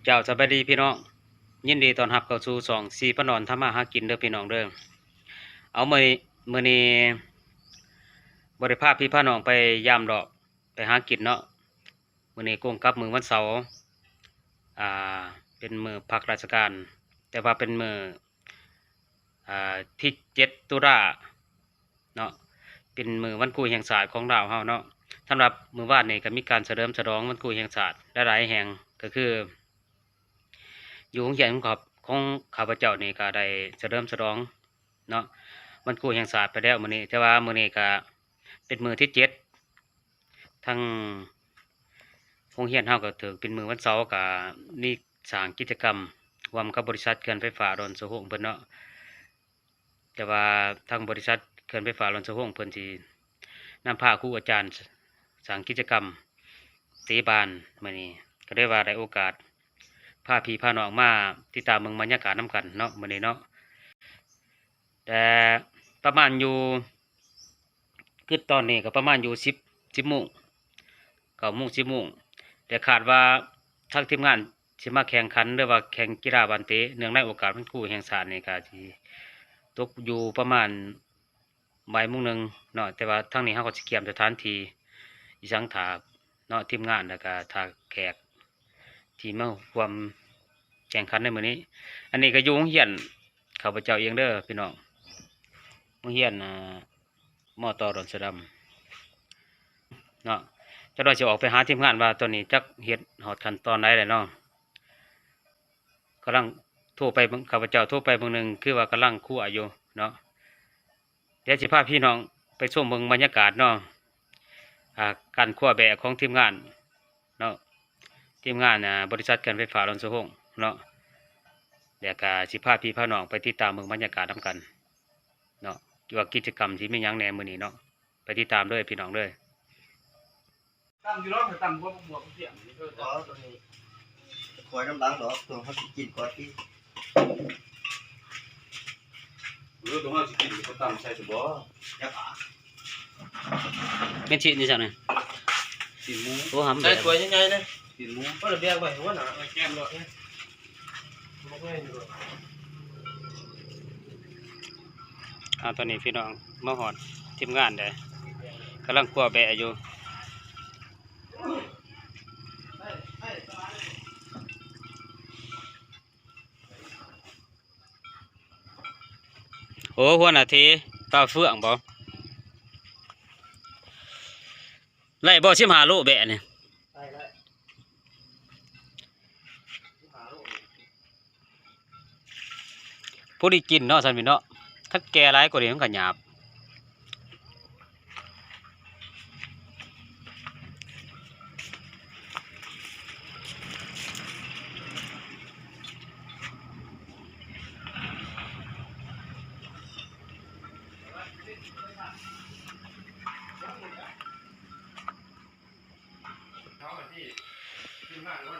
ເຈົ້າ ສະບາຍດີພີ່ນ້ອງ, ຍິນດີຕ້ອນຮັບເຂົ້າສູ່ຊ່ອງສີພັນດອນທຳມາຫາກິນເດີພີ່ນ້ອງເດີ. ເອົາ ມື້ ມື້ນີ້ບໍ່ໄດ້ພາພີ່ພານ້ອງໄປຢາມດອກ ໄປຫາກິນເນາະ. ມື້ນີ້ກົງກັບມື້ວັນເສົາ ອ່າ ເປັນມື້ພັກລາຊະການ ແຕ່ວ່າເປັນມື້ ອ່າ ທີເຈັດ ຕຸລາເນາະ ເປັນມື້ວັນຄູແຫ່ງຊາດຂອງລາວເຮົາເນາະ. ສຳລັບມື້ວານນີ້ກໍມີການສະເຫຼີມສະຫຼອງວັນຄູແຫ່ງຊາດຫຼາຍໆແຫ່ງ ກໍຄື ຢູ່ໂຮງຮຽນຂອງຂ້າ ຂອງຂ້າພະເຈົ້ານີ້ກໍໄດ້ສະເຫຼີມສະຫຼອງເນາະ ວັນຄູແຫ່ງຊາດໄປແລ້ວມື້ນີ້, ແຕ່ວ່າມື້ນີ້ກໍເປັນມື້ທີເຈັດ ທາງໂຮງຮຽນເຮົາກໍຖືກເປັນມື້ວັນເສົາ ກໍມີສ້າງກິດຈະກຳຮ່ວມກັບບໍລິສັດເຂື່ອນໄຟຟ້າດອນສະໂຮງເພິ່ນເນາະ. ແຕ່ວ່າທາງບໍລິສັດເຂື່ອນໄຟຟ້າດອນສະໂຮງເພິ່ນຊິນຳພາຄູອາຈານ ສ- ສ້າງກິດຈະກຳເຕະບານມື້ນີ້ ກໍເລີຍວ່າໄດ້ໂອກາດພາພີ່ພານ້ອງມາຕິດຕາມເບິ່ງບັນຍາກາດນຳກັນເນາະ ມື້ນີ້ເນາະ. ແຕ່ປະມານຢູ່ ຄືຕອນນີ້ກໍປະມານຢູ່ສິບ ສິບໂມງ ເກົ້າໂມງ ສິບໂມງ ແຕ່ຄາດວ່າທາງທີມງານຊິມາແຂ່ງຂັນ ຫຼືວ່າແຂ່ງກິລາບານເຕະ ເນື່ອງໃນໂອກາດວັນຄູແຫ່ງຊາດນີ້ ກໍຊິຕົກຢູ່ປະມານບ່າຍໂມງໜຶ່ງເນາະ. ແຕ່ວ່າທາງນີ້ເຮົາກໍຊິກຽມສະຖານທີ່ອີ່ສັງຖ້າເນາະ ທີມງານ ແລ້ວກໍຖ້າແຂກ ທີ່ມາຮ່ວມແຂ່ງຂັນໃນມື້ນີ້. ອັນນີ້ກໍຢູ່ໂຮງຮຽນຂ້າພະເຈົ້າເອງເດີພີ່ນ້ອງ, ໂຮງຮຽນ ອ່າ ມຕ ດອນສະດຳເນາະ. ຈັກໜ່ອຍຊິອອກໄປຫາທີມງານວ່າຕອນນີ້ຈັກເຮັດຮອດຂັ້ນຕອນໃດແລ້ວເນາະ, ກຳລັງໂທໄປເບິ່ງ ຂ້າພະເຈົ້າໂທໄປເບິ່ງໜຶ່ງ ຄືວ່າກຳລັງຄົວຢູ່ເນາະ. ດຽວຊິພາພີ່ນ້ອງໄປຊົມເບິ່ງບັນຍາກາດເນາະ ອ່າ ການຄົວແບະຂອງທີມງານເນາະ, ທີມງານ ອ່າ ບໍລິສັດເຂື່ອນໄຟຟ້າດອນສະໂຮງເນາະ. ແລ້ວກະຊິພາພີ່ພານ້ອງໄປຕິດຕາມເບິ່ງບັນຍາກາດນຳກັນເນາະ ວ່າກິດຈະກຳຊິມີຫຍັງແດ່ມື້ນີ້ເນາະ. ໄປຕິດຕາມເດີພີ່ນ້ອງເດີ. ຕຳຢູ່ດອກ ຕຳບວກ ບວກ ພຽງນີ້ ເອີ ຕຳ ບໍ່ ຕົວນີ້ ຄອຍນ້ຳຫຼັງດອກ ຕົວເຮົາຊິກິນກ່ອນຕິ. ເອີ ຕົວເຮົາຊິກິນ ເຮົາຕຳໃສ່ຊະບໍ່? ຢ່າປາກ ແມ່ນຊີ້ນນີ້ຊັ້ນນະ? ຊີ້ນໝູ. ໂອ້ ຫຳ ໃສ່ ແບບ ຖ້ວຍໃຫຍ່ໆເດ້ ຊີ້ນໝູ. ບໍ່ໄດ້ແບກໄວ້ ຫົວໜ້າ ໄວ້ແກ້ມໂລດ. ອ່າ ຕອນນີ້ພີ່ນ້ອງມາຮອດທີມງານແລ້ວ ກຳລັງຄົວແບະຢູ່. ໂອ້ ຫົວໜ້າທີ ປາເຟືອງບໍ່? ໄດ້ບໍ່ ສິບຫ້າໂລແບະນີ້? ໄດ້ ໄດ້ ສິບຫ້າໂລ. ພໍດີກິນເນາະ ຊັ້ນພີ່ເນາະ, ຄັນແກ່ຫຼາຍກວ່ານີ້ມັນກໍຫຍາບ.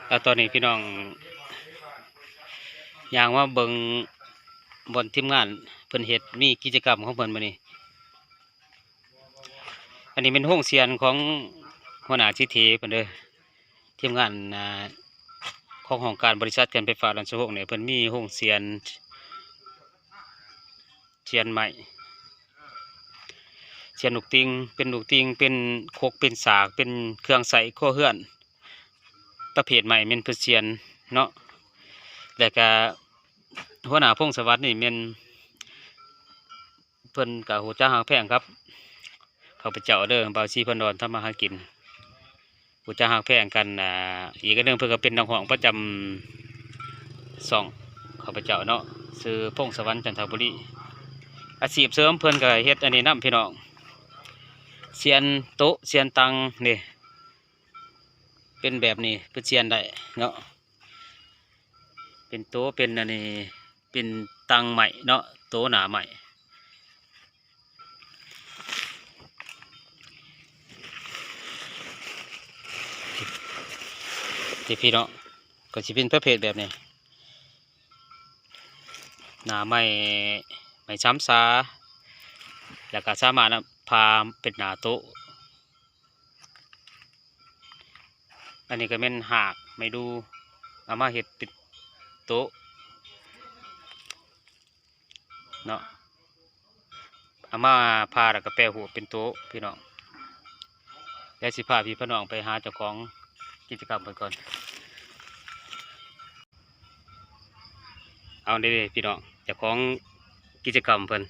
ແລ້ວຕອນນີ້ພີ່ນ້ອງຍ່າງມາເບິ່ງບ່ອນທີມງານເພິ່ນເຮັດ ມີກິດຈະກຳຂອງເພິ່ນມື້ນີ້. ອັນນີ້ແມ່ນໂຮງສຽນຂອງຫົວໜ້າສິດເຖເພິ່ນເດີ. ທີມງານ ອ່າ ຂອງຫ້ອງການບໍລິສັດເຂື່ອນໄຟຟ້າດອນສະໂຮງນີ້ ເພິ່ນມີໂຮງສຽນ ສຽນໄມ້ ສຽນລູກຕິ່ງ ເປັນລູກຕິ່ງ ເປັນຄົກ ເປັນສາກ ເປັນເຄື່ອງໃຊ້ຄົວເຮືອນ ປະເພດໄມ້ແມ່ນເພິ່ນສຽນເນາະ. ແລ້ວກະຫົວໜ້າພົງສະຫວັດນີ້ແມ່ນ ເພິ່ນກໍຮູ້ຈັກຮັກແພງກັບຂ້າພະເຈົ້າເດີ ບ່າວສີພັນດອນທຳມາຫາກິນ ຮູ້ຈັກຮັກແພງກັນ. ອ່າ ອີກອັນໜຶ່ງ ເພິ່ນກໍເປັນນັກຮ້ອງປະຈຳຊ່ອງຂ້າພະເຈົ້າເນາະ ຊື່ ພົງສະຫວັນ ຈັນທະບູລີ. ອາຊີບເສີມເພິ່ນກໍເຮັດອັນນີ້ນຳ ພີ່ນ້ອງ, ສຽນໂຕະ ສຽນຕັ່ງນີ້ ເປັນແບບນີ້ ເພິ່ນສຽນໄດ້ເນາະ. ເປັນໂຕ ເປັນອັນນີ້ ເປັນຕັ່ງໄມ້ເນາະ ໂຕໜ້າໄມ້. ທີ່ພີ່ນ້ອງ ກໍຊິເປັນປະເພດແບບນີ້ ໜ້າໄມ້ ໄມ້ສາມສາ ແລ້ວກໍສາມາດນຳຜ່າເປັນໜ້າໂຕະ. ອັນນີ້ກໍແມ່ນຮາກໄມ້ດູ່ ເອົາມາເຮັດເປັນໂຕະເນາະ ເອົາມາຜ່າແລ້ວກໍແປຮູບເປັນໂຕະພີ່ນ້ອງ. ດຽວຊິພາພີ່ພານ້ອງໄປຫາເຈົ້າຂອງກິດຈະກຳເພິ່ນກ່ອນ. ເອົາເດ້ພີ່ນ້ອງ ເຈົ້າຂອງກິດຈະກຳເພິ່ນ.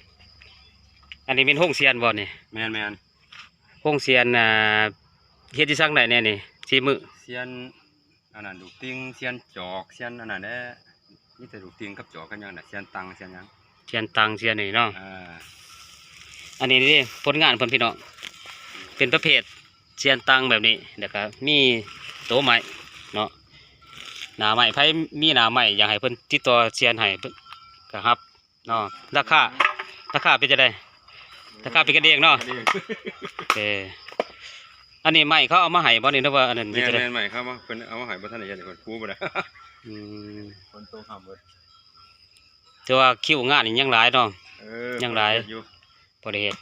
ອັນນີ້ແມ່ນໂຮງຊຽນບໍ່ນີ້? ແມ່ນໆ ໂຮງຊຽນ ອ່າ ເຮັດຢູ່ສັງໃດແດ່ນີ້ ສີມື? ຊຽນອັນນັ້ນ ລູກຕິ່ງ ຊຽນຈອກ ຊຽນອັນນັ້ນແຫຼະ ມີແຕ່ລູກຕິ່ງກັບຈອກກັບຫຍັງນະ ຊຽນຕັງ ຊຽນຫຍັງ ຊຽນຕັງ ຊຽນນີ້ເນາະ. ອ່າ ອັນນີ້ເດ້ຜົນງານເພິ່ນພີ່ນ້ອງ ເປັນປະເພດຊຽນຕັງແບບນີ້ ແລ້ວກໍມີໂຕໄມ້ເນາະ ໜ້າໄມ້ ໃຜມີໜ້າໄມ້ ຢາກໃຫ້ເພິ່ນຕິດຕໍ່ຊຽນໃຫ້ ເພິ່ນກໍຮັບ ເນາະ. ລາຄາ ລາຄາເປັນຈັ່ງໃດ? ລາຄາເປັນກັນເອງເນາະ. ເອີ ອັນນີ້ໄມ້ເຂົາເອົາມາໃຫ້ບໍ່ນີ້ ຫຼືວ່າອັນນັ້ນ? ແມ່ນໆ ໄມ້ເຂົາມາ ເພິ່ນເອົາມາໃຫ້ ບໍ່ທັນໄດ້ເຮັດ ເພິ່ນປູບໍ່ໄດ້. ອືມ ຝົນຕົກຫ້າມເບິດ ແຕ່ວ່າຄິວງານນີ້ຍັງຫຼາຍເນາະ. ເອີ ຍັງຫຼາຍ ບໍ່ໄດ້ເຮັດຢູ່ ບໍ່ໄດ້ເຮັດ.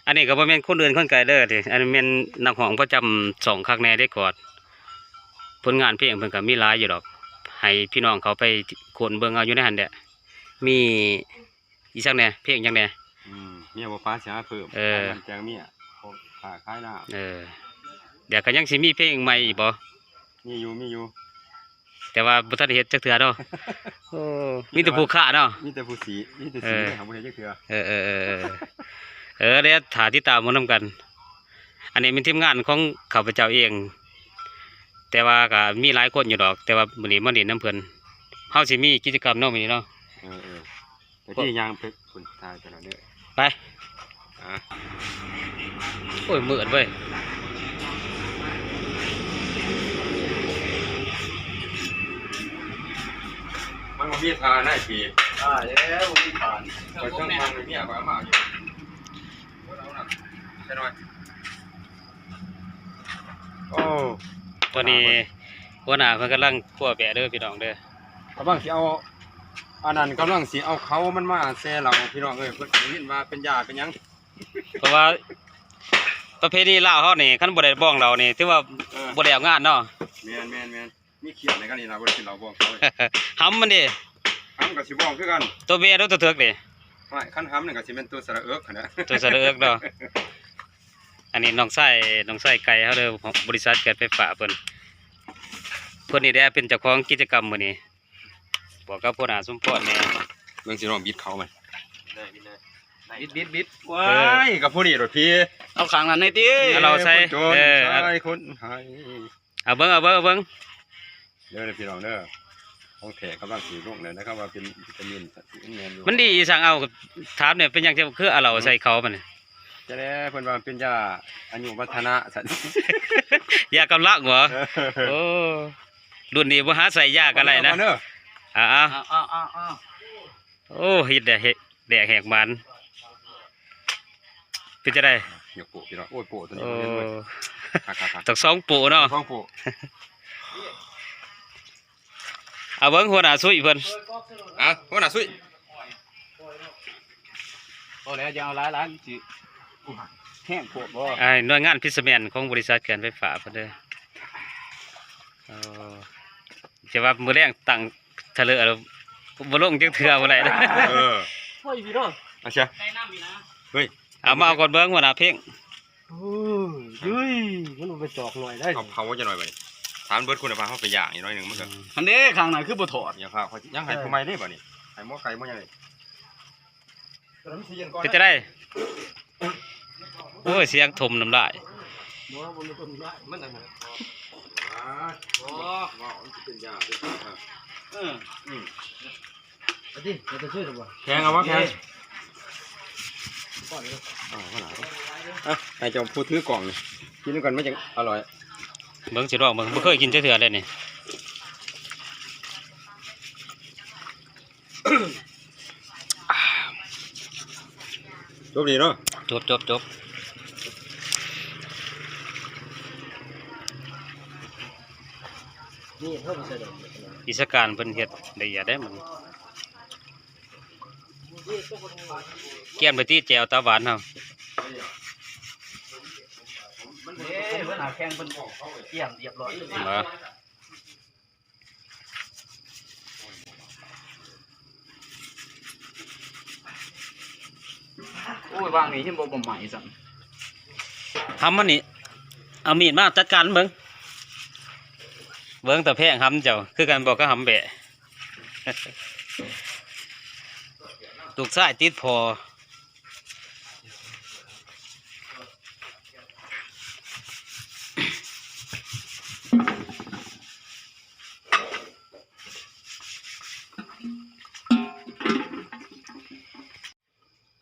ອັນນີ້ກໍບໍ່ແມ່ນຄົນອື່ນຄົນໄກເດີ ອັນນີ້ແມ່ນນັກຮ້ອງປະຈຳຊ່ອງຄັກແນ່ເດ້ກອດ. ຜົນງານເພງເພິ່ນກໍມີຫຼາຍຢູ່ດອກ ໃຫ້ພີ່ນ້ອງເຂົາໄປຄົ້ນເບິ່ງເອົາຢູ່ໃນຫັ້ນແຫຼະ. ມີອີ່ຫຍັງແດ່ ເພງຫຍັງແດ່? ອືມ ເມຍບໍ່ປາຊິຫາເພີ່ມ ເອີ ຂາຍມັນແຈງເມຍ ຄ້າຂາຍນ້ຳ. ເອີ ດຽວກໍຍັງຊິມີເພງໃໝ່ອີກບໍ່? ມີຢູ່ ມີຢູ່ ແຕ່ວ່າບໍ່ທັນໄດ້ເຮັດຈັກເທື່ອເນາະ. ໂອ້ ມີແຕ່ຜູ້ຄ້າເນາະ ມີແຕ່ຜູ້ສີ ມີແຕ່ສີ ເອີ ຫາບໍ່ເຮັດຈັກເທື່ອ. ເອີໆໆໆ ເອີ ດຽວຖ້າຕິດຕາມເບິ່ງນຳກັນ. ອັນນີ້ແມ່ນທີມງານຂອງຂ້າພະເຈົ້າເອງ ແຕ່ວ່າກໍມີຫຼາຍຄົນຢູ່ດອກ ແຕ່ວ່າມື້ນີ້ມາຫຼິ້ນນຳເພິ່ນ. ເຮົາຊິມີກິດຈະກຳເນາະມື້ນີ້ເນາະ. ເອີໆ ໄປທີ່ຍ່າງໄປພຸ້ນ ຖ່າຍຕະຫຼອດເດີ ໄປ. ອ່າ ໂອ້ຍ ມືດເວີຍ ມັນບໍ່ມີທ່ານາຍພີ້ ຕາຍແລ້ວ ບໍ່ມີທ່ານ ຂ້ອຍເທິງຫ້ອງນີ້ເມຍຂ້ອຍເອົາມາຢູ່ ບໍ່ໄດ້ເອົານຳ ໃສ່ໜ້ອຍ. ໂອ້ ຕອນນີ້ຫົວໜ້າເພິ່ນກຳລັງຄົວແບະເດີພີ່ນ້ອງເດີ ກຳລັງຊິເອົາ ອັນນັ້ນ ກຳລັງຊິເອົາເຂົ້າມັນມາແຊ່ເຫຼົ້າພີ່ນ້ອງເອີຍ. ເພິ່ນໄດ້ຍິນວ່າເປັນຢາເປັນຫຍັງ ເພາະວ່າປະເພນີລາວເຮົານີ້ ຄັນບໍ່ໄດ້ບອງເຫຼົ້ານີ້ ຖືວ່າ ເອີ ບໍ່ໄດ້ເອົາງານເນາະ. ແມ່ນໆໆ ມີຂຽນໃນກັນນີ້ລະ ບໍ່ໄດ້ກິນເຫຼົ້າບອງເຂົາ. ຫຳມັນເດ ຫຳກໍຊິບອງຄືກັນ ໂຕແມ່ໂຕເຖິກເດ. ໂອ້ຍ ຄັນຫຳນີ້ກໍຊິແມ່ນໂຕສະລະເອິກຫັ້ນນະ ໂຕສະລະເອິກເນາະ. ອັນນີ້ນ້ອງຊາຍ ນ້ອງຊາຍໄກ່ເຮົາເດີ ບໍລິສັດເຂື່ອນໄຟຟ້າເພິ່ນ ເພິ່ນນີ້ແຫຼະເປັນເຈົ້າຂອງກິດຈະກຳມື້ນີ້ ບວກກັບຫົວໜ້າສົມພອນແດ່. ເບິ່ງຊິລອງບິດເຂົ້າມັນ ບິດໆໆ ໂອ້ຍ ກໍພໍດີໂລດພີ່ ເອົາຂ້າງນັ້ນໃຫ້ຕິ ເອົາເຫຼົ້າໃສ່ ເອີ ຄົນໃຫ້ ເອົາເບິ່ງ ເອົາເບິ່ງ ເອົາເບິ່ງ ເດີພີ່ນ້ອງເດີ ຂອງແທ້ກຳລັງຊິລົງແລ້ວນະ ຄັບວ່າເປັນວິຕາມິນ ມັນດີອີ່ສັງ ເອົາ ຖາມແດ່ ເປັນຫຍັງເຈົ້າຄືເອົາເຫຼົ້າໃສ່ເຂົ້າມັນ? ຈະແດ່ ເພິ່ນວ່າເປັນຢາອາຍຸວັດທະນະຊັ້ນ ຢາກຳລັງບໍ? ເອີ ໂອ້ ລຸ້ນນີ້ບໍ່ຫາໃສ່ຢາກໍໄດ້ນະ ເອົາ ເອົາ ເອົາ ເອົາ ເອົາ ໂອ້ ເຮັດແດ່ ເຮັດແດກແຫກໝານ ເປັນຈັ່ງໃດ? ຍົກໂປ້ພີ່ນ້ອງ ໂອ້ຍ ໂປ້ຕົວນີ້ ໂອ້ ຄັກໆໆ ຕ້ອງສອງໂປ້ເນາະ ສອງໂປ້. ເອົາເບິ່ງຫົວໜ້າສຸ້ຍເພິ່ນ ອ່ະ ຫົວໜ້າສຸ້ຍ ພໍແລ້ວ ຢ່າເອົາຫຼາຍໆ ມັນຊິແຫ້ງໂພດບໍ? ອ້າຍ ໜ່ວຍງານພິດສະແມນຂອງບໍລິສັດເຂື່ອນໄຟຟ້າເພິ່ນເດີ ເອີ ຈະວ່າມື້ແລງຕັ້ງ ທະເລີແລ້ວ ບໍ່ລົງຈັກເທື່ອບໍ່ໄດ້ເດີ ເອີ ໂອ້ຍ ພີ່ນ້ອງ ອາຊາ ເຮີ້ຍ ເອົາມາເອົາກ່ອນເບິ່ງ ຫົວໜ້າເພັງ ໂອ້ຍ ເຮີ້ຍ ມັນເອົາໄປຈອກໜ້ອຍໄດ້ ເອົາເຜົາຈັກໜ້ອຍບາດນີ້ ຖ້າມັນເບິດຄຸນນະພາບ ເຮົາໄປຍ່າງອີກໜ້ອຍໜຶ່ງ ມັນກໍ ຫັ້ນເດ້ ຂ້າງໜ້າຄືບໍ່ຖອດ ຢ່າພາບ ຍັງໃຫ້ຜູ້ໃໝ່ເດ້ບາດນີ້ ໃຫ້ໝໍໄກ່ໝໍຫຍັງນີ້ ເປັນຈັ່ງໃດ? ໂອ້ຍ ສຽງຖົມນ້ຳລາຍ ບໍ່ ບໍ່ມີຄົນນ້ຳລາຍ ມັນອັນນັ້ນ ອໍ ບໍ່ ມັນຊິເປັນຢາເປັນ ເອີ ອືມ ເອົາຕິ ເອົາແຕ່ຊື່ບໍ່ ແຂງເອົາບໍ່ແຂງ ເອົາ ໃຫ້ເຈົ້າຜູ້ຖືກ້ອງກິນນຳກັນ ມັນຈັ່ງອະລ່ອຍ ເບິ່ງຊິລອງເບິ່ງ ບໍ່ເຄີຍກິນຈັກເທື່ອເດ້ນີ້. ຈົບນີ້ເນາະ ຈົບໆໆ ວິຊາການເພິ່ນເຮັດລະອຽດເດ້ມັນ ກຽມໄປຕິແຈ່ວຕາຫວານເຮົາ ເດ້ ຫົວໜ້າແຂ່ງເພິ່ນກຽມຮຽບຮ້ອຍ ບໍ່? ໂອ້ຍ ວາງນີ້ຍັງບໍ່ ບໍ່ໄໝ້ຊ້ຳ. ຫຳມັນນີ້ ເອົາມີດມາຈັດການເບິ່ງ. ເບິ່ງຕາແພງຫຳເຈົ້າ ຄືກັນບໍ່ກັບຫຳແບ້? ລູກຊາຍຕິດພໍ່.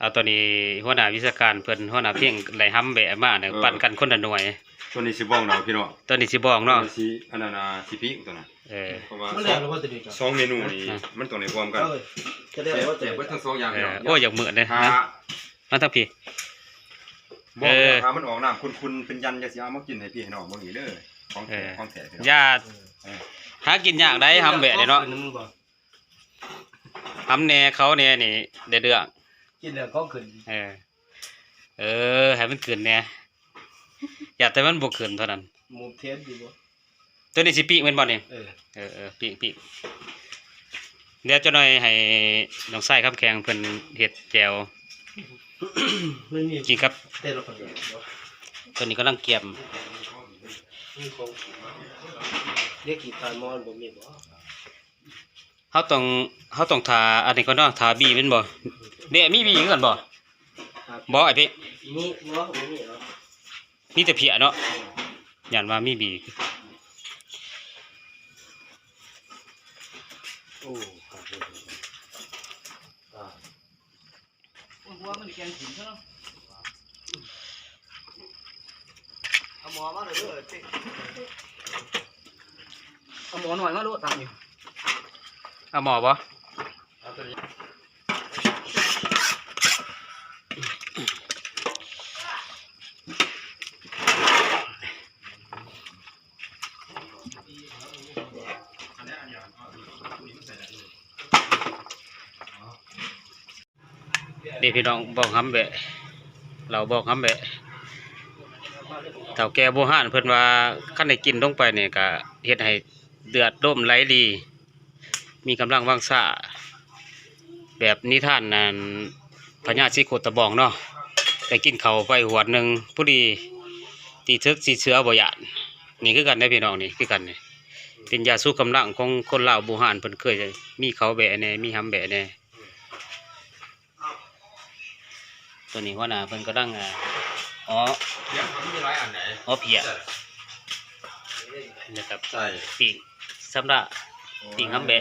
ເອົາ ຕອນນີ້ຫົວໜ້າວິຊາການເພິ່ນ ຫົວໜ້າພຽງໄດ້ຫຳແບ້ມານະ ເອີ ປັ່ນກັນຄົນລະໜ່ວຍ. ຕົວນີ້ຊິບອງເນາະພີ່ນ້ອງ ຕົວນີ້ຊິບອງເນາະ ຕົວນີ້ຊິອັນນັ້ນນະ ຊິປີ້ງຕົວນັ້ນ. ເອີ ເພາະວ່າ ມັນແລ້ວແລ້ວບໍ່ ຕົວນີ້ ສອງເມນູນີ້ ອະ ມັນຕ້ອງໄດ້ຮ່ວມກັນ. ເອີ ຈະໄດ້ ແຊບ ແຊບເບິດທັງສອງຢ່າງ. ເອີ ພີ່ນ້ອງ ໂອ້ຍ ຢາກເໝືອນເດ້ ຫາ ມາທາງພີ້. ບອກ ເອີ ຖ້າມັນອອກນ້ຳຂຸ່ນໆ ເປັນຢັນ ຈະຊິເອົາມາກິນໃຫ້ພີ່ໃຫ້ນ້ອງເບິ່ງອີກເດີ. ຂອງແທ້ ເອີ ຂອງແທ້ພີ່ນ້ອງ ຢ່າ ເອີ ຫາກິນຍາກໃດ ຫຳແບ້ນີ້ເນາະ. ຫຳແດ່ເຂົ້າແດ່ນີ້ໄດ້ເລື່ອງ ກິນແລ້ວຂອງຂຶ້ນ. ເອີ ເອີ ໃຫ້ມັນຂຶ້ນແດ່ ຢ່າແຕ່ມັນບໍ່ຂຶ້ນເທົ່ານັ້ນ. ໝູເທນຢູ່ບໍ່? ຕົວນີ້ຊິປີ້ງແມ່ນບໍ່ນີ້? ເອີ ເອີ ເອີ ປີ້ງ ປີ້ງ. ດຽວຈັກໜ່ອຍໃຫ້ນ້ອງຊາຍຄຳແຂງເພິ່ນເຮັດແຈ່ວ ກິນກັບ ແຕ່ລະຄົນ ຕົວນີ້ກຳລັງກຽມ. ເດ ກີບຕາຍມອນບໍ່ມີບໍ່? ເຮົາຕ້ອງ ເຮົາຕ້ອງຖ້າອັນນີ້ກ່ອນເນາະ ຖ້າບີແມ່ນບໍ່? ເດ ມີບີຄືກັນບໍ່? ບໍ່ ໄອ້ເພ ມີບໍ່? ບໍ່ມີເນາະ ມີແຕ່ເພຍເນາະ ຢ້ານວ່າມີບີ. ໂອ້ ຕາຍ ຫົວມັນແກງກິນເນາະ. ເອົາໝໍ້ມາເດີ ເອົາໝໍ້ນ້ອຍມາໂລດ ຕັກນີ້. ເອົາໝໍ້ບໍ່? ເອົາໂຕນີ້. ນີ້ພີ່ນ້ອງ ບອກຫຳແບ້ ເຫຼົ້າບອກຫຳແບ້ ເຖົ້າແກ່ບູຮານເພິ່ນວ່າ ຄັນໄດ້ກິນລົງໄປນີ້ກະເຮັດໃຫ້ເລືອດລົມໄຫຼດີ ມີກຳລັງວັງຊາ ແບບນິທານອັນພະຍາສີໂຄດຕະບອງເນາະ ໄດ້ກິນເຂົ້າໄປຫວດໜຶ່ງ ພໍດີຕີເຖິກຕີເສືອບໍ່ຢ້ານ. ນີ້ຄືກັນເດ້ພີ່ນ້ອງ ນີ້ຄືກັນນີ້ ເປັນຢາຊູກຳລັງຂອງຄົນລາວບູຮານ ເພິ່ນເຄີຍມີເຂົ້າແບ້ແດ່ ມີຫຳແບ້ແດ່. ຕອນນີ້ຫົວໜ້າເພິ່ນກຳລັງ ເອີ ອໍ້ ເພຍ ມັນມີຫຼາຍອັນໃດ ອໍ້ເພຍ ແລ້ວກໍ ໃສ່ ປີ້ງ ຊຳລະ ປີ້ງຫຳແບ້.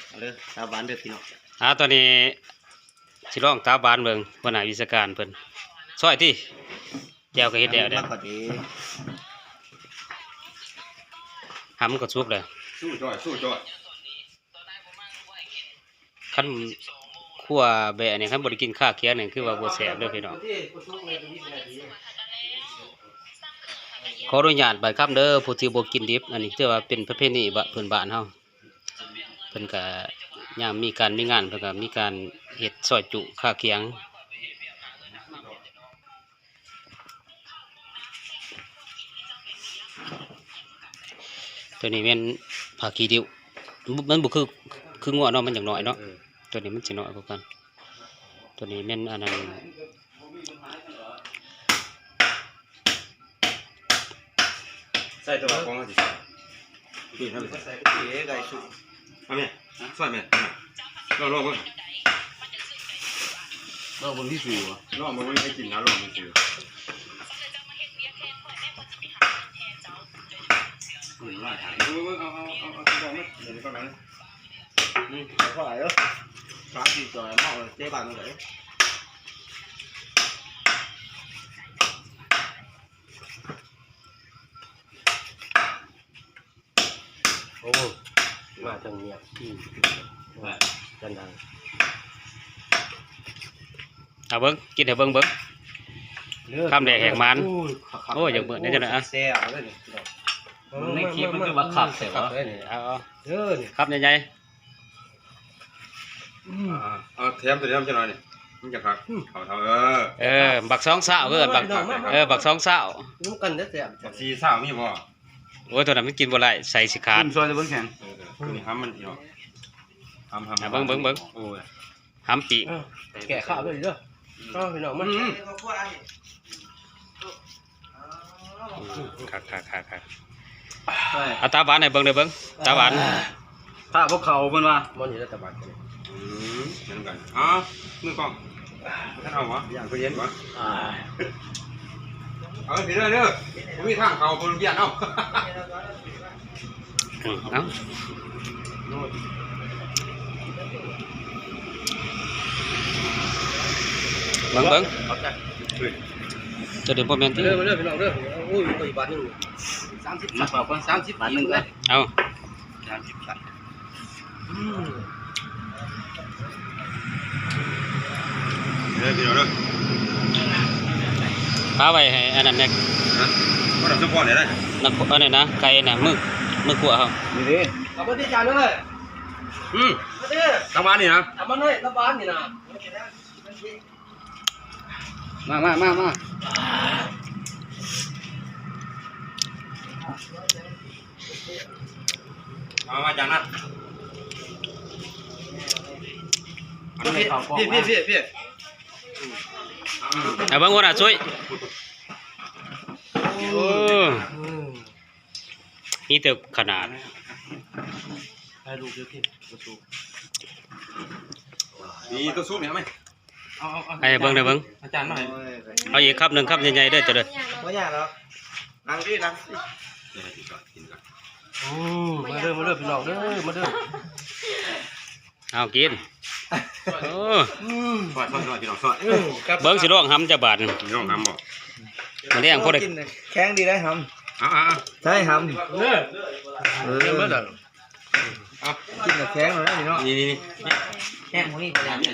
ເອົາເດີ ຕາຫວານເດີພີ່ນ້ອງ. ອ່າ ຕອນນີ້ຊິລອງຕາຫວານເບິ່ງ ຫົວໜ້າວິຊາການເພິ່ນ ຊອຍຕິ. ແຈ່ວກໍເຮັດແລ້ວເດ້ ມາພໍດີ ຫຳກໍສຸກແລ້ວ. ສູ້ຈ້ອຍ ສູ້ຈ້ອຍ. ຄັນຂົ້ວແບ້ນີ້ ຄັນບໍ່ໄດ້ກິນຄາຄຽງນີ້ ຄືວ່າບໍ່ແຊບເດີພີ່ນ້ອງ. ຂໍອະນຸຍາດບາດຄຳເດີ ຜູ້ທີ່ບໍ່ກິນດິບ. ອັນນີ້ຖືວ່າເປັນປະເພນີບ້ານ ພື້ນບ້ານເຮົາ ເພິ່ນກະຍາມມີການມີງານ ເພິ່ນກະມີການເຮັດຊອຍຈຸຄາຄຽງ. ໂຕນີ້ແມ່ນຜ້າຂີ້ລິ້ວ ມັນບໍ່ຄື ຄືງົວເນາະ ມັນຢາກໜ້ອຍເນາະ. ເອີ ໂຕນີ້ມັນຊິໜ້ອຍກວ່າກັນ ໂຕນີ້ແມ່ນອັນນັ້ນ. ໃສ່ແຕ່ວ່າຂອງເຮົາຊິໃສ່ ນີ້ເຮົາຊິໃສ່ ເອີ ໄດ້ສຸກ ເອົາແມ່ ຊ່ອຍແມ່ ລອງ ລອງເບິ່ງ ລອງເບິ່ງທີ່ຊື່ ລອງເບິ່ງ ໃຫ້ກິນນະ ລອງເບິ່ງຊື່. ອືມ ຫຼາຍທາງ ເບິ່ງ ເບິ່ງ ເອົາ ເອົາ ເອົາ ເອົາ ເອົາ ເອົາ ເອົາ ອືມ ເອົາເທົ່າໃດເດີ ສາມສີ່ຈອຍ ມາເອົາເຕະບານເທົ່າໃດ. ໂອ້ ມາທາງເງຍບ ອືມ ກັນດັງ ເອົາເບິ່ງ ກິນໃຫ້ເບິ່ງ ເບິ່ງ ເດີ ຄຳແລກແຫກໝານ. ໂອ້ຍ ຄັກໆ ໂອ້ຍ ຢາກເບິ່ງແດ່ຈັ່ງໃດ ອ່ະ ແຊບເລີຍນີ້ ເບິ່ງໃນຄລິບມັນຄືວ່າຄັກແທ້ວະ ເອົາ ເອົາ ເດີນີ້ ຄຳໃຫຍ່ໆ. ອືມ ອ່າ ເອົາແຖມໂຕນີ້ນຳຈັກໜ່ອຍນີ້ ມັນຈະຄັກ ອືມ ເຂົ້າເທົ່າ ເອີ ເອີ ບັກສອງຊາວ ເອີ້ນບັກ ເອີ ບັກສອງຊາວ ນຳກັນແທ້ໆ ບັກສີ່ຊາວມີບໍ່? ໂອ້ຍ ໂຕນັ້ນມັນກິນບໍ່ໄດ້ ໃສ່ຊິຂາດ ກິນຊອຍແຕ່ເບິ່ງແຂງ ເອີ ເອີ ໂຕນີ້ຫຳມັນພີ່ນ້ອງ ຫຳ ຫຳ ອ່ະ ເບິ່ງ ເບິ່ງ ເບິ່ງ ໂອ້ຍ ຫຳປີກ ເອີ ແກະຄາບເລີຍເດີ ເອົາ ພີ່ນ້ອງ ມາ ອືມ ຄັກໆໆໆ ເອົາຕາຫວານໃຫ້ເບິ່ງເດີ ເບິ່ງຕາຫວານ ຖ້າພວກເຂົາເພິ່ນວ່າ ມັນຢູ່ໃນຕາຫວານ ອືມ ເປັນນຳກັນ ເອົາ ມືກ້ອງ ທ່ານເອົາຫວາ ຢ້ານເພິ່ນເຫັນຫວາ ອ່າ ເອົາ ພີ່ເດີ ບໍ່ມີທາງເຂົ້າ ບໍ່ລະບຽດເອົາ ອືມ ເອົາ ເບິ່ງ ເບິ່ງ ຂອບໃຈ ຕົວນີ້ບໍ່ແມ່ນຕິ ເດີ ມາເດີ ພີ່ນ້ອງເດີ ໂອ້ຍ ອີກບາດໜຶ່ງ ສາມສິບ ສາມສິບ ບາດໜຶ່ງ ເອົາ ສາມສິບ ບາດ ອືມ ເດີພີ່ນ້ອງເດີ ປະໄວ້ໃຫ້ອັນນັ້ນແດ່ ຮະ ບໍ່ໄດ້ສົມພອນໄດ້ ນັ້ນ ອັນນັ້ນນະ ໄກ່ນະ ມື້ ມື້ຂົ້ວເຮົາ ນີ້ເດ້ ເອົາມາທີ່ຈານເດີ ອືມ ມາເດີ ຕາຫວານນີ້ນະ ເອົາມາເລີຍ ຕາຫວານນີ້ນະ ມາ ມາ ມາ ມາ ເອົາມາຈານນັ້ນ ອັນນີ້ເຂົ້າກ້ອງ ພີ່ ພີ່ ພີ່ ພີ່ ເອົາເບິ່ງຫົວໜ້າຊຸຍ ໂອ້ ມີແຕ່ຂະໜາດ ຖ່າຍຮູບຢູ່ທີ່ ນີ້ຕົວຊຸບນີ້ເອົາໄໝ? ເອົາ ເອົາ ເອົາ ໃຫ້ເບິ່ງ ໃຫ້ເບິ່ງ ອາຈານມາໃຫ້ ເອົາອີກຄຳໜຶ່ງ ຄຳໃຫຍ່ໆເດີ ເຈົ້າເດີ ບໍ່ຍາກດອກ ນັ່ງທີ່ ນັ່ງທີ່ ໂອ້ ມາເດີ ມາເດີ ພີ່ນ້ອງເດີ ມາເດີ ເອົາກິນ ໂອ້ ອືມ ຊອຍ ຊອຍ ຊອຍ ພີ່ນ້ອງ ຊອຍ ເອີ ເບິ່ງຊິລອງຫຳຈັກບາດ ຊິລອງຫຳບໍ່ ມື້ແລງພໍໄດ້ກິນ ແຂງດີໄດ໋ຫຳ ເອົາ ເອົາ ເອົາ ໃສ່ຫຳ ເອີ ເອີ ເອົາ ກິນແລ້ວແຂງເລີຍພີ່ນ້ອງ ນີ້ໆໆ ແຂງບໍ່ມີ ໄດ້ໆໆ ນ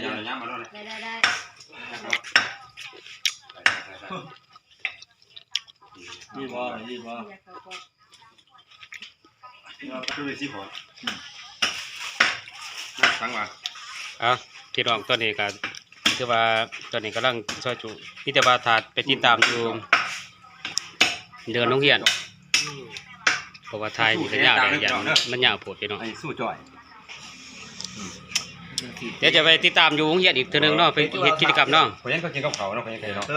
ີ້ບໍ່ ນີ້ບໍ່ ຄືຊິພໍ ອືມ ສັ່ງວ່າ ເອົາ ພີ່ນ້ອງ ຕອນນີ້ກໍ ຄືວ່າຕອນນີ້ກຳລັງຊອຍຈຸ ມີແຕ່ວ່າຖ້າໄປຕິດຕາມຢູ່ເດີ່ນໂຮງຮຽນ ເພາະວ່າຖ່າຍນີ້ກໍຍາວແລ້ວ ຢ້ານມັນຍາວໂພດພີ່ນ້ອງ ໃຫ້ສູ້ຈ່ອຍ ດຽວຈະໄປຕິດຕາມຢູ່ໂຮງຮຽນອີກເທື່ອໜຶ່ງເນາະ ໄປເຮັດກິດຈະກຳເນາະ ຂ້ອຍຍັງກໍກິນກັບເຂົາເນາະ ຂ້ອຍຍັງໄປເນາະ ເ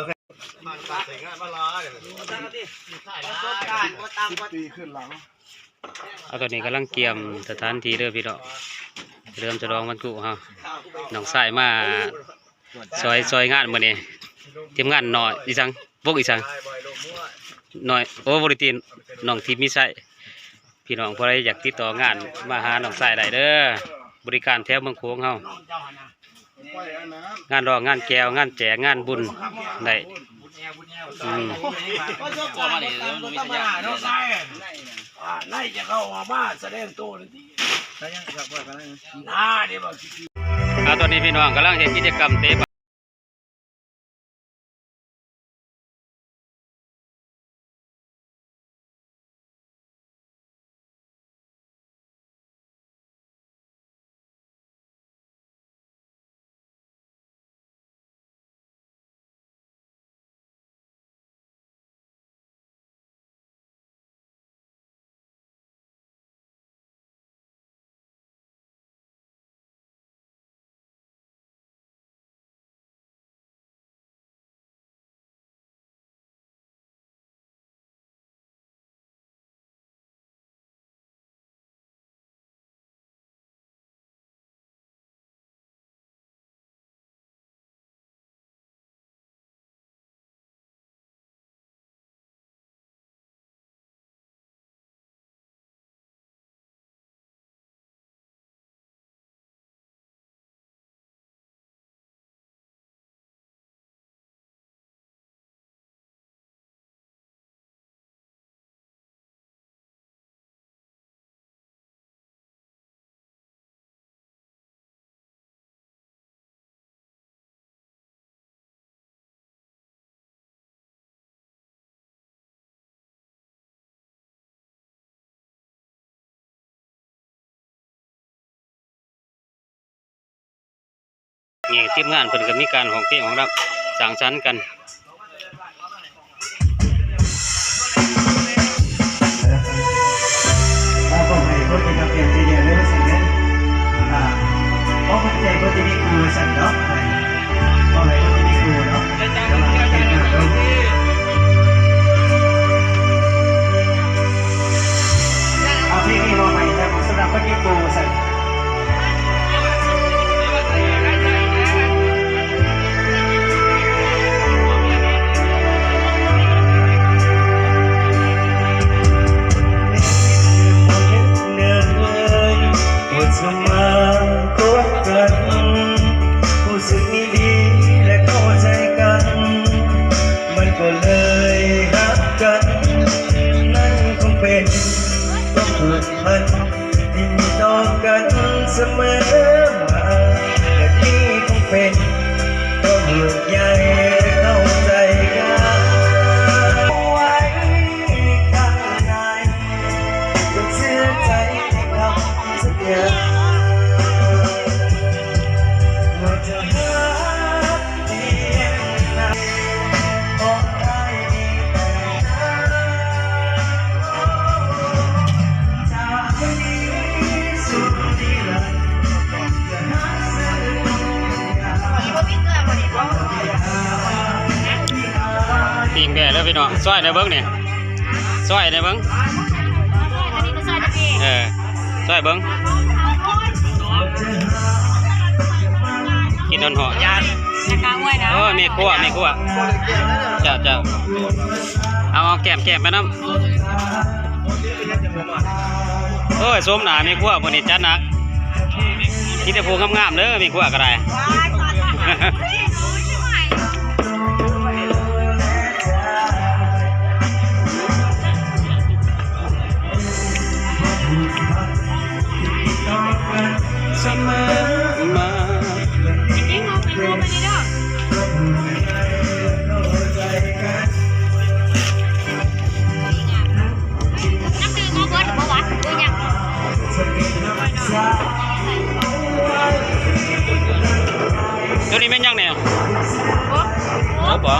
ອົາ ຕອນນີ້ກຳລັງກຽມສະຖານທີ່ເດີພີ່ນ້ອງ ສະເຫຼີມສະຫຼອງວັນກູ້ເຮົາ ນ້ອງຊາຍມາຊ່ອຍ ຊ່ອຍງານມື້ນີ້ ທີມງານນ້ອຍອີສັງ ວົງອີສັງ ນ້ອຍ ໂອ້ ບໍ່ໄດ້ຕິ ນ້ອງທີ່ມີໄຊ ພີ່ນ້ອງຜູ້ໃດຢາກຕິດຕໍ່ງານ ມາຫານ້ອງຊາຍໄດ້ເດີ ບໍລິການແຖວເມືອງໂຂງເຮົາ ງານຮ້ອງ ງານແກ່ວ ງານແຈກ ງານບຸນໄດ້ ອືມ ອ່າ ໃນຈະເຂົ້າມາສະແດງໂຕນັ້ນຕິ ໜ້າເດ້ບໍ່ ອ່າ ຕອນນີ້ພີ່ນ້ອງກຳລັງເຮັດກິດຈະກຳເຕະບານ ນີ້ທີມງານເພິ່ນກໍມີການຮ້ອງເພງຮ້ອງລຳສັງສັນກັນ. ເອີ ເອີ ກໍໃຫ້ຄົນທີ່ທຳວຽກໃຈດຽວເດີ ວ່າຊັ້ນເດີ ອ່າ ຊັ້ນເນາະ ເວົ້າໃຫ້ເພິ່ນໄດ້ຮູ້ເນາະ ເຈົ້າວ່າເປັນຫຍັງເນາະ ເອົາເພງນີ້ມອບໃຫ້ສຳລັບເພິ່ນໄດ້ຮູ້ຊັ້ນ. ປີ້ງແດ່ເດີພີ່ນ້ອງ ຊ່ອຍແດ່ເບິ່ງນີ້ ຊ່ອຍແດ່ເບິ່ງ ເອີ ຊ່ອຍເບິ່ງ ກິນຮ້ອນໆ ເອີ ແມ່ຄົວ ແມ່ຄົວ ເຈົ້າ ເຈົ້າ ເອົາ ເອົາແກ້ມ ແກ້ມໄປນຳ. ໂອ້ຍ ສົມໜ້າແມ່ຄົວມື້ນີ້ຈັດໜັກ ມີແຕ່ຜູ້ງາມໆເດີ ແມ່ຄົວກໍໄດ້. ໂຕນີ້ແມ່ນຫຍັງແດ່? ກົບ ກົບບໍ?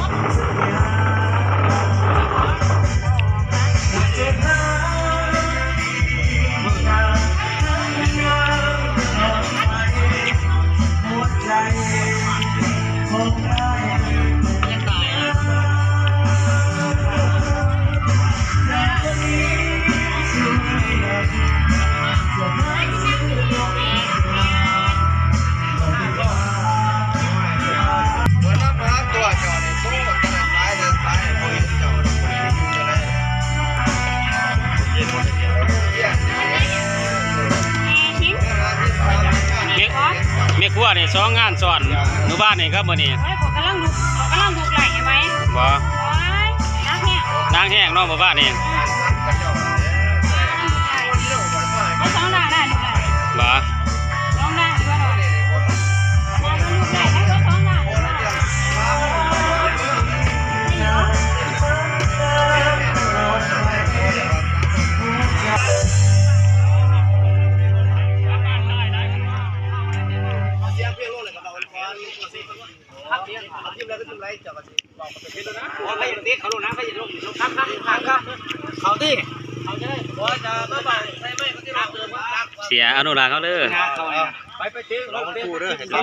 ແມ່ ແມ່ຄົວນີ້ສອງງານຊ້ອນ ມື້ວານນີ້ກັບມື້ນີ້. ເຮີ້ຍ ຂ້ອຍກຳລັງລຸກ ຂ້ອຍກຳລັງລຸກໄລ່ໃຫ້ໄວ. ບໍ່ ໂອ້ຍ ໜັກແຮງ ໜັກແຮງເນາະມື້ວານນີ້. ບໍ່ ເສຍອະນຸລັກເຮົາເດີ.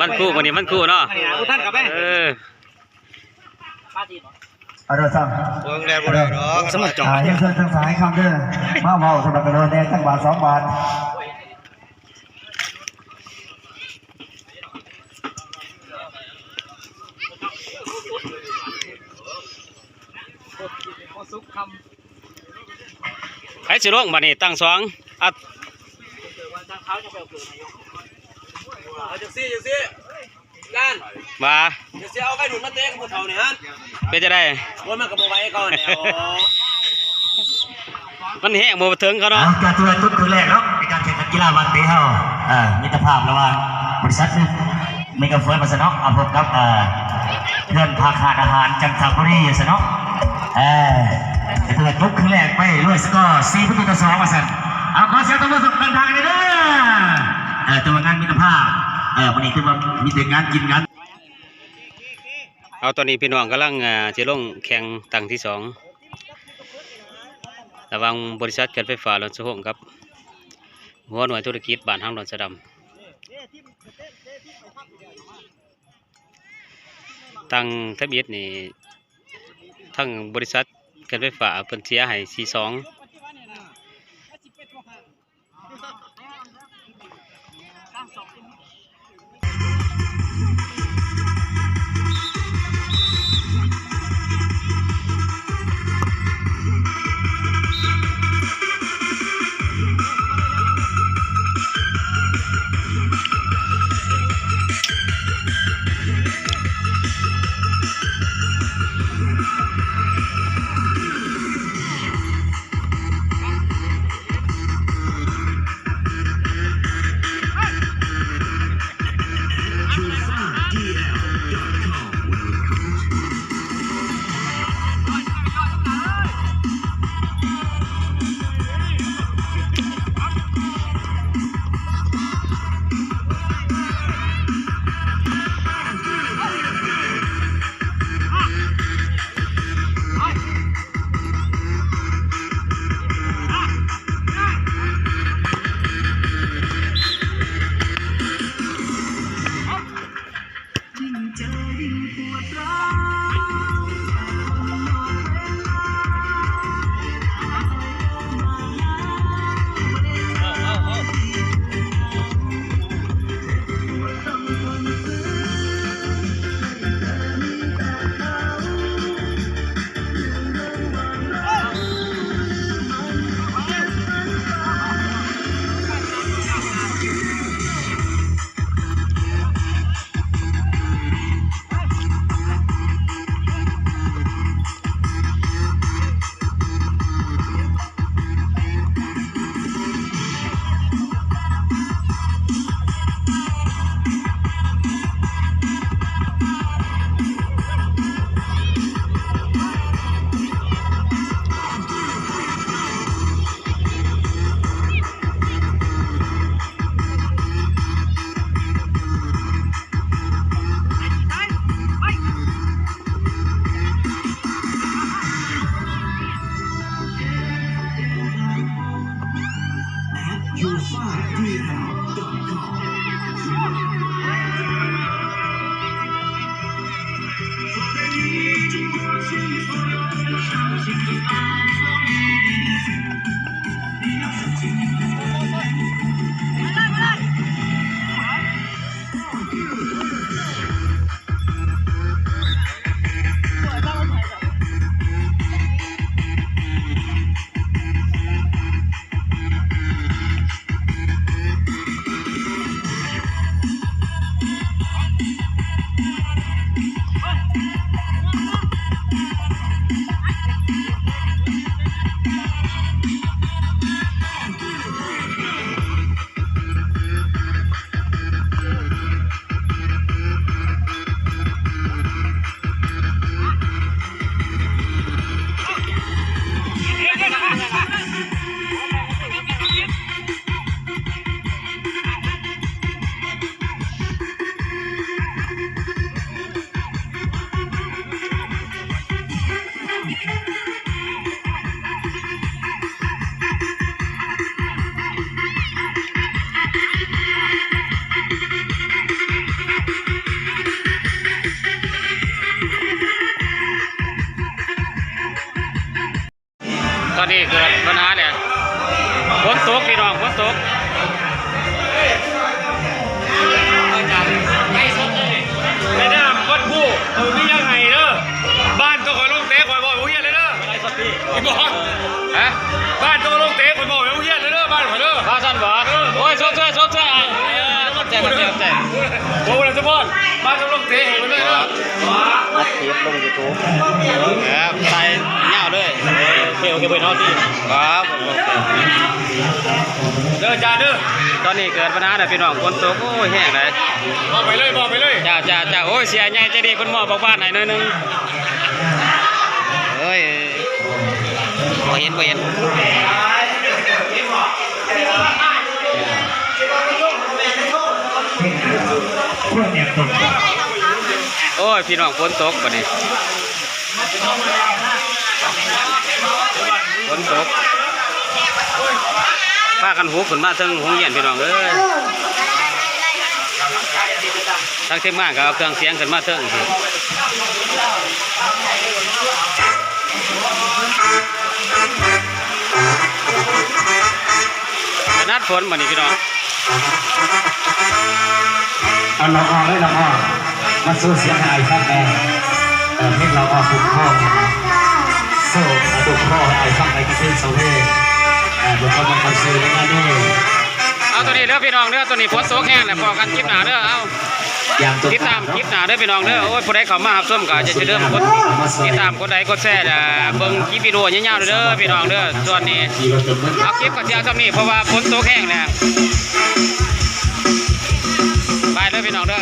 ວັນຄູ ມື້ນີ້ວັນຄູເນາະ. ເອີ ເອົາເດີຊັ້ນ ເບິ່ງແລ້ວບໍ່ໄດ້ດອກ ສະມາຈອກ ອ່າ ຮຽນເຊີນທັງສາຍຄຳເດີ ມາເວົ້າສຳລັບກະໂດນແດ່ຈັກບາດສອງບາດ. ໃຜຊິລົງບາດນີ້ ຕັ້ງສອງ ອັດ ເອົາຈັ່ງຊີ້ ຈັ່ງຊີ້ ວ່າ ຢ່າຊິເອົາໄວລຸ້ນມາເຕະກັບຜູ້ເຖົ້ານີ້ຫັ້ນ. ເປັນຈັ່ງໃດ? ໂອ້ຍ ມັນກໍບໍ່ໄຫວເຂົາແລ້ວ ມັນແຮງບໍ່ເຖິງເຂົາເນາະ. ເອົາ ກະຖືວ່າຈົບຄືນແລກເນາະ ໃນການແຂ່ງຂັນກິລາບານເຕະເຮົາ ເອີ ມິດຕະພາບລະຫວ່າງບໍລິສັດເມກາເຟີນວ່າຊັ້ນເນາະ ເອົາ ພົບກັບ ເອີ ເພື່ອນພາກຮ້ານອາຫານຈັນທະບູລີວ່າຊັ້ນເນາະ. ເອີ ກະຖືວ່າຈົບຄືນແລກໄປດ້ວຍສະກໍສີ່ປະຕູຕໍ່ສອງວ່າຊັ້ນ. ເອົາ ຂໍສຽງຕົບມືສົ່ງເດີນທາງໃຫ້ເດີ. ເອີ ຖືວ່າງານມິດຕະພາບ ເອີ ມື້ນີ້ຖືວ່າມີແຕ່ງານກິນງານ. ເອົາ ຕອນນີ້ພີ່ນ້ອງກຳລັງ ເອີ ຊິລົງແຂ່ງຄັ້ງທີສອງ ລະຫວ່າງບໍລິສັດເຂື່ອນໄຟຟ້າດອນສະໂຮງກັບຫົວໜ່ວຍທຸລະກິດບ້ານຫາງດອນສະດຳ. ຕັ້ງທຳອິດນີ້ ທາງບໍລິສັດການໄຟຟ້າເພິ່ນເສຍໃຫ້ສີ່ສອງ. ຕອນນີ້ເກີດບັນຫາແລ້ວ ຝົນຕົກພີ່ນ້ອງ ຝົນຕົກ. ແມ່ນ້ຳວັດພູ ເຂົາມີຫຍັງໃຫ້ເດີ ບ້ານໂຕຂ້ອຍລົງເຕະ ຂ້ອຍບໍ່ໂຮງຮຽນເລີຍເດີ ອີ່ບໍ່ ຮະ ບ້ານໂຕລົງເຕະ ຂ້ອຍບໍ່ໂຮງຮຽນເລີຍເດີ ບ້ານຂ້ອຍເດີ ວ່າຊັ້ນບໍ່? ເອີ ໂອ້ຍ ຊົດເຊີຍ ຊົດເຊີຍ ເອີ ຂອບໃຈ ຂອບໃຈ ຂອບໃຈ ໂອ້ ລະສະພອນ ບ້ານໂຕລົງເຕະ ຂ້ອຍບໍ່ໂຮງຮຽນເລີຍເດີ. ອັດຄລິບລົງຢູທູບ ເອີ ຖ່າຍຍາວເລີຍ ໂອເຄ ໂອເຄ ເພິ່ນຮອດດີ ຄັບ ເດີ ຈານເດີ. ຕອນນີ້ເກີດບັນຫາແລ້ວພີ່ນ້ອງ ຝົນຕົກ ໂອ້ຍ ແຮງໃດ ບອກໄປເລີຍ ບອກໄປເລີຍ ຈ້າ ຈ້າ ຈ້າ ໂອ້ຍ ເສຍໃຫຍ່ໃຈດີ ເພິ່ນມອບບັກບານໃຫ້ໜ້ອຍໜຶ່ງ ເອີຍ ບໍ່ເຫັນ ບໍ່ເຫັນ. ໂອ້ຍ ພີ່ນ້ອງ ຝົນຕົກບັດນີ້ ຝົນຕົກ ພາກັນຫູບຂຶ້ນມາເທິງໂຮງຮຽນ ພີ່ນ້ອງເອີຍ. ທາງທີມງານກໍເອົາເຄື່ອງສຽງຂຶ້ນມາເທິງ ຂະໜາດຝົນບັດນີ້ພີ່ນ້ອງ. ເອົາລອງອອກເລີຍ ລອງອອກ ມາໂຊສຽງໃຫ້ອ້າຍຟັງແດ່. ເອີ ເພງລອງອອກ ບຸກຄອງ ໂຊ ບຸກຄອງ ໃຫ້ອ້າຍຟັງໄດ້ຈັກເພງສອງເພງ. ເອີ ບຸກຄອງ ມັນຄອນເສີດໃນງານນີ້. ເອົາ ໂຕນີ້ເດີພີ່ນ້ອງເດີ ໂຕນີ້ຝົນຕົກແຮງແລ້ວ ພໍ້ກັນຄລິບໜ້າເດີ. ເອົາ ຕິດຕາມຄລິບໜ້າເດີພີ່ນ້ອງເດີ. ໂອ້ຍ ຜູ້ໃດເຂົ້າມາຮັບຊົມກໍຢ່າລືມກົດຕິດຕາມ ກົດໄລ ກົດແຊ ແລະ ເບິ່ງຄລິບວິດີໂອຍາວໆເດີພີ່ນ້ອງເດີ. ສ່ວນນີ້ ເອົາ ຄລິບກໍຊິເອົາສ່ຳນີ້ ເພາະວ່າຝົນຕົກແຮງແລ້ວ. ບາຍເດີພີ່ນ້ອງເດີ.